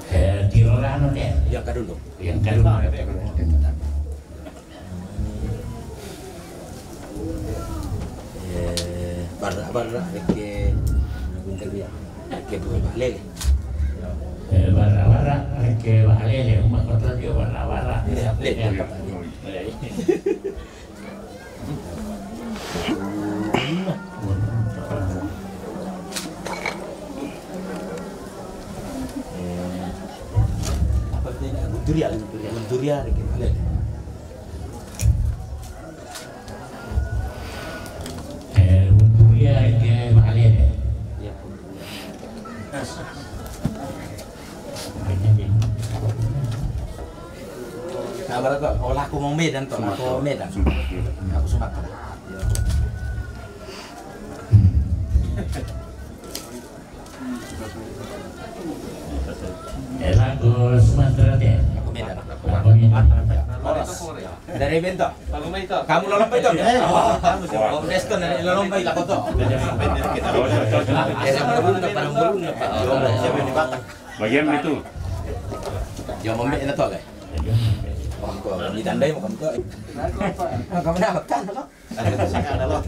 Eh, tiroran dulu. Yang kedua. Yang kedua. Eh, barra, barra, rekke, rekke bue bale. Eh, barra, barra, rekke bale, umma kota dia barra, barra. Iya, iya. Eh, apa itu? Gunturia, Gunturia, rekke bale. Eh, Bunturia ke Makalele. Sabar to, oh, lako mau Medan to, lako Medan. Aku Sumatera. Eh, lako Sumatera te. Lako Medan. Lako Medan. Dari Bento. Kamu lolompa itu? Eh, kamu siapa? Oh, Deston dari lolompa itu, lako to. Saya baru bunuh, baru bunuh. Bagian itu. Yang membeli itu, guys. Oh, kok ditandai mau kamu to? Kamu dapat kan, lo? Ada di sana, lo.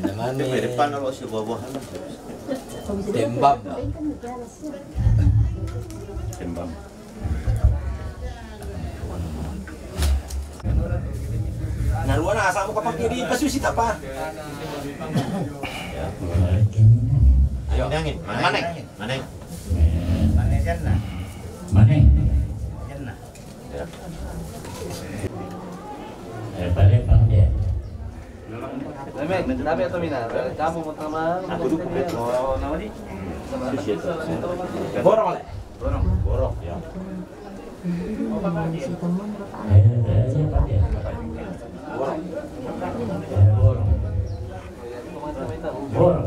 Namanya di depan, lo, si buah-buahan. Tembam. Tembam. Naruana asal muka pakai di pasusi tapa. Ayo, angin, angin. Mana? Mana? Mana? Mana? Eh, balik, Bang, dia. Tapi, tapi atau mina, kamu mau teman? Aku dukung, ya. Oh, nama ni? Borong, le. Borong. Borong, ya. Borong. Borong.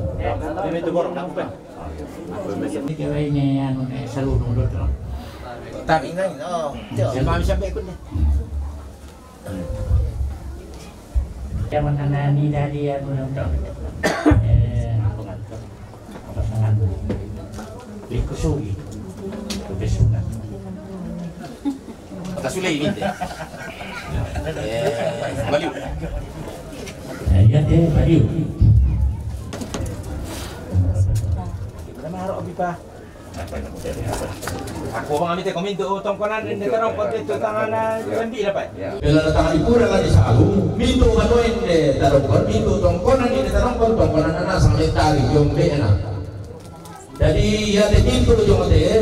Ini itu borong, kenapa? Ini kira ini anu, eh, seru nurut, loh. Tapi ini, oh, dia. Saya paham sampai ikutnya. Yang menangani dari anu, nonton. Eh, apa tangan? Likusuri. Profesional. Tasule ini, te. Eh, baliu. Eh, iya, te, baliu. Mana harok, Bipa? Aku bang amite ko mintu tongkonan de tarongko te tu tangana lembi dapat. Bela datang di pura lagi salu, mintu kanoin de tarongko, mintu tongkonan de tarongko, tongkonan anak sampai tari jombe anak. Jadi ya te mintu jombe te,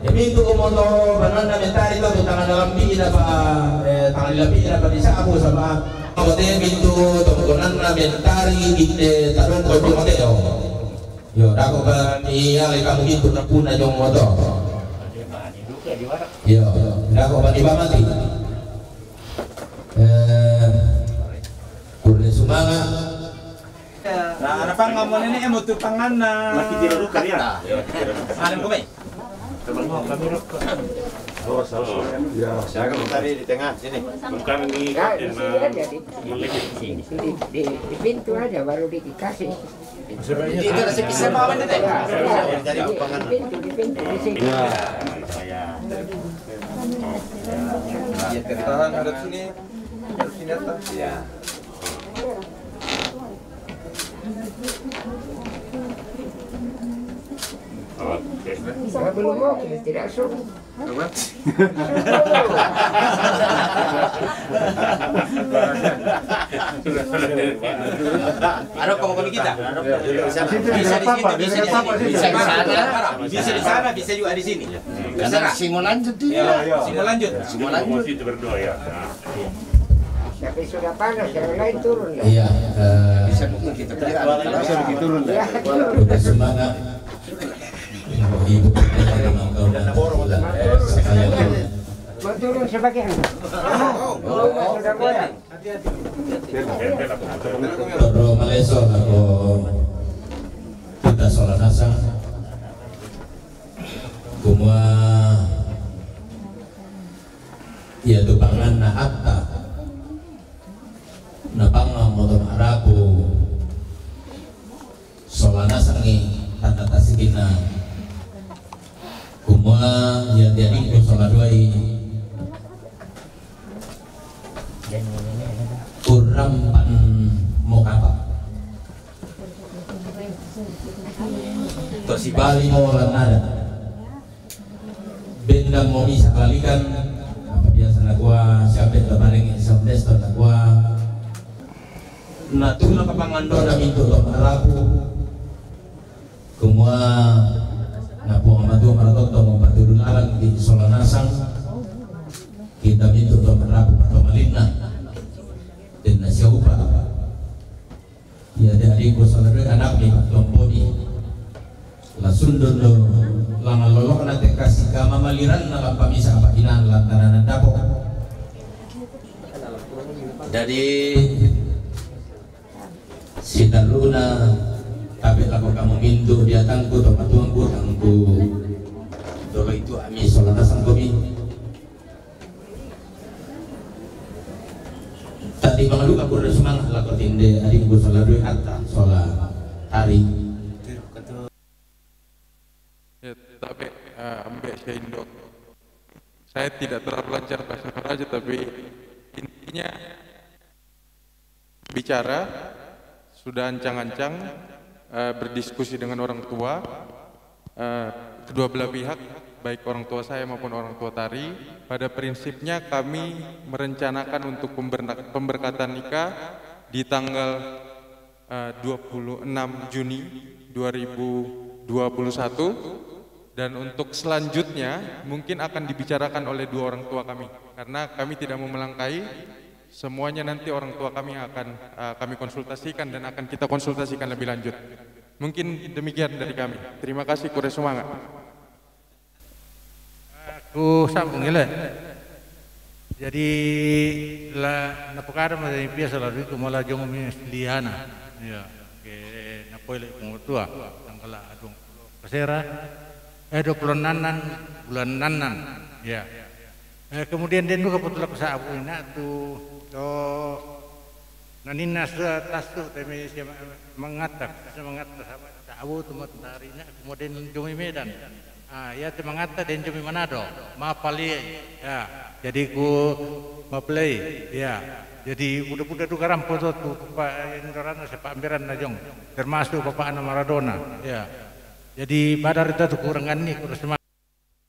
ya mintu ko moto banana mentari to tu tangana lembi dapat, eh, tangana lembi dapat di sabu sama. Ko te mintu tongkonan mentari de tarongko jombe te yo. Yo, dako ba ni ale kamu gitu na puna jong moto. Yo, dako ba ni ba mati. Eh, kurde sumanga. Nah, ada pang ngomong ini, eh, mutu pangan na. Masih tidak luka dia. Ada kau mai. Oh, salah. Ya. Saya akan mencari di tengah sini. Bukan di. Ya, di sini aja, di, di, di pintu aja baru dikasih. Itu ada sepi sama apa itu, Teh? Jadi pintu, di pintu, di sini. Ya. Ya, tertahan harus sini, harus sini atas. Ya. Kalau belum mau, tidak suruh. Ada kau kami kita. Bisa di situ, bisa di sini, bisa di sana, bisa di sana, bisa juga di sini. Karena si mau lanjut dia. Ya, si mau lanjut. Si mau lanjut. Itu berdua ya. Tapi sudah panas, yang lain turun ya. Iya. Bisa mungkin kita kira. Bisa bikin turun. Ya, turun. Udah semangat. Ibu, kita mau turun sebagian. Oh, sudah goyang. Toro maleso nako kita sola nasa. Kumua ia tu pangan na atta. Na pangan moto marapu. Sola nasangi tanda tasikina. Kumua ia tiadingku sola duai. Urampan mo kapa. Tosi bali mo lanada. Benda mo misa balikan. Apa biasa nakua siapa yang tabaring siapa nakua. Natuna kapangandona mintu to marapu. Kumua napu mamatua maratot to mapatudu lalan di sola nasang. Kita mintu to marapu pato malinna. Denna siaupa. Ia te adingku sola due anak ni patompo ni. La sundon do langan lolokna te kasi kama maliranna lampa misa apa hinan lantaran dapo. Jadi sitaruna tapi lako kamu mintu dia tangku to matuangku tangku. Dolo itu ami sola nasang komi. Tadi mangaduka kurde semangat lako tinde adingku sola due atta sola hari. Ya, tapi eh, ambek saya Indo. Saya tidak terlalu lancar bahasa Toraja, tapi intinya bicara sudah ancang-ancang eh, berdiskusi dengan orang tua, eh, kedua belah pihak, baik orang tua saya maupun orang tua Tari, pada prinsipnya kami merencanakan untuk pemberna- pemberkatan nikah di tanggal eh, dua puluh enam Juni dua ribu dua puluh satu. Dan untuk selanjutnya mungkin akan dibicarakan oleh dua orang tua kami, karena kami tidak mau melangkahi Semuanya nanti orang tua kami akan, eh, kami konsultasikan dan akan kita konsultasikan lebih lanjut. Mungkin demikian dari kami. Terima kasih, kure sumanga'. Aku sambung ile. Jadi la napokada ma biasa la riku mala jong mi siliana. Ya, ke napoi le pung tua tanggal adung kasera. Eh, dua puluh nannan, bulan nannan. Ya. Eh, kemudian den duka potula ko sabu ina tu, to naninna sa tasu temi si mangata, si mangata sama sabu tu matari ina, kemudian jong mi Medan. Ah, ya, te mangata den jong mi Manado, mapalai. Ya, jadi ku mapalai. Ya. Jadi buda-buda duka rampo to tu pa indorana sepa amberan na jong. Termasuk bapakna Maradona. Ya. Jadi badar itu tu kurang ni, kurang sema-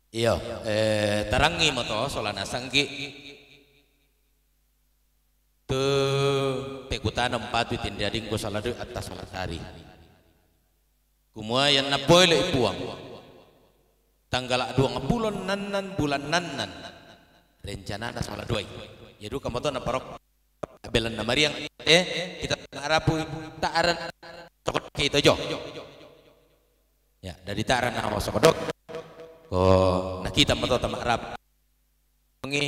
Iyo, eh, tarangi mo to, sola nasangki. Tu pekutana umpatu tindadingku saladoi atas salatari. Kumua yan napoi le i Puang. Tanggala duang bulan nannan, bulan nannan. Rencanana saladoi. Ya duka mo to naparok. Belan na mariang, eh, kita ma'rapu ta'aran sokodok kita jo. Ya, dari ta'aran na sokodok. Ko nakita mo to ta ma'rapu. Ngi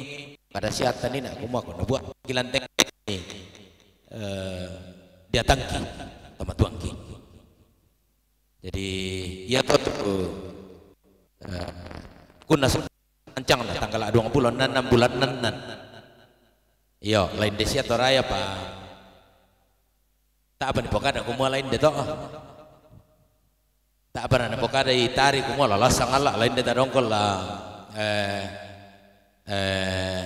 pada siat tani na kumua ko nabuat kilanteng ni, eh, dia tangki, tama tuangki. Jadi, iya to tu, eh, kunna su-, ancang na tanggal duang bulan nannan, bulan nannan. Iyo, lain de sia to raya pa. Ta'pa ni pokada kumua lain de to. Ta'pa na pokada i tari kumua la lasang ala lain de tadongkol la, eh, eh,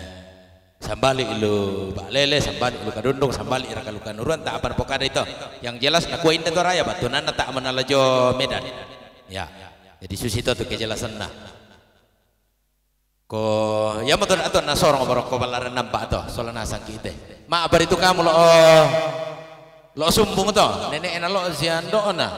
sambali ilu Ba'lele, sambali ilu Kadundung, sambali ira kalu Kanuruan, ta'pa na pokada ito. Yang jelas nakua inde to raya batu nana ta'pa na lajo Medan. Ya. Jadi susi to tu kejelasanna. Ko, ya mo to na to na sorong baroko balaran nampa to, sola nasangki te. Ma bari tu kamu lo, lo sumbung to, nene'na lo siando'na.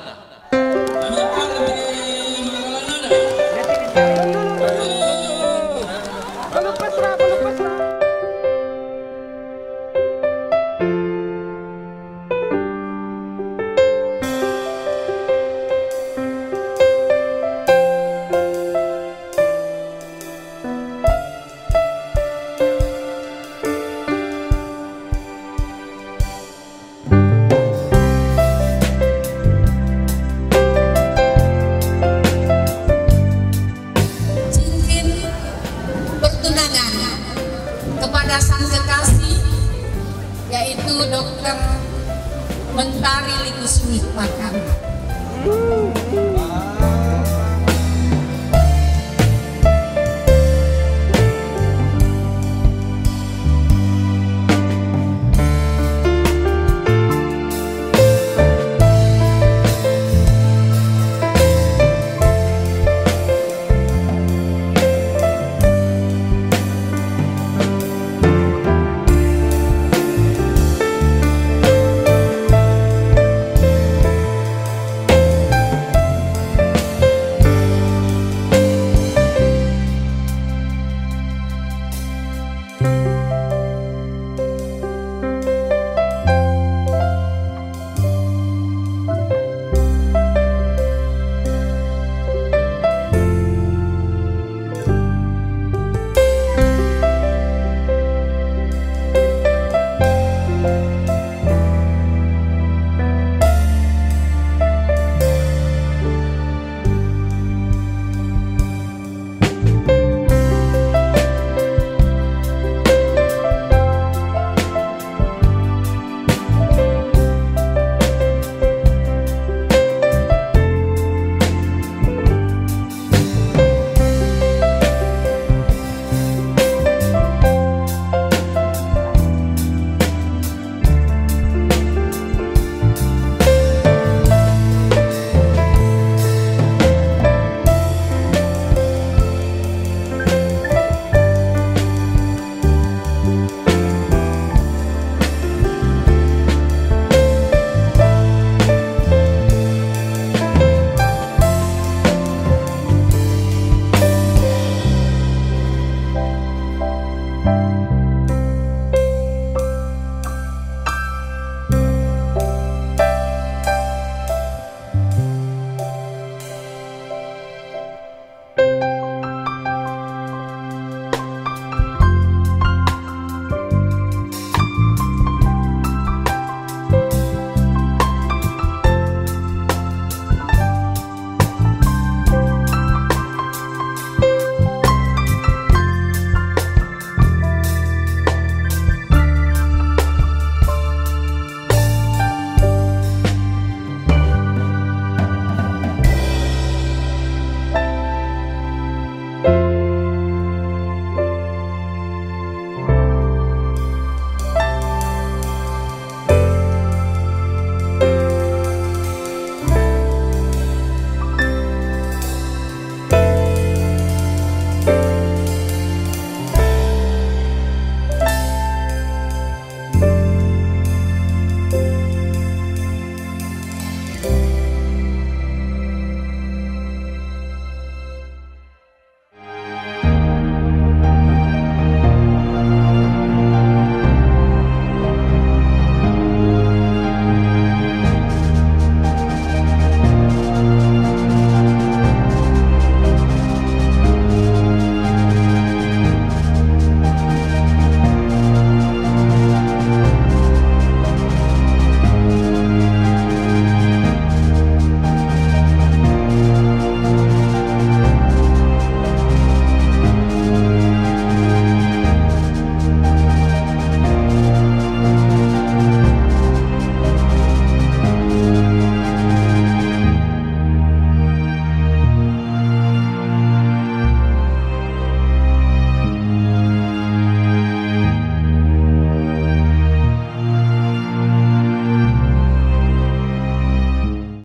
Cincin pertunangan kepada sang kekasih, yaitu dokter Mentari Likusumit Pakam.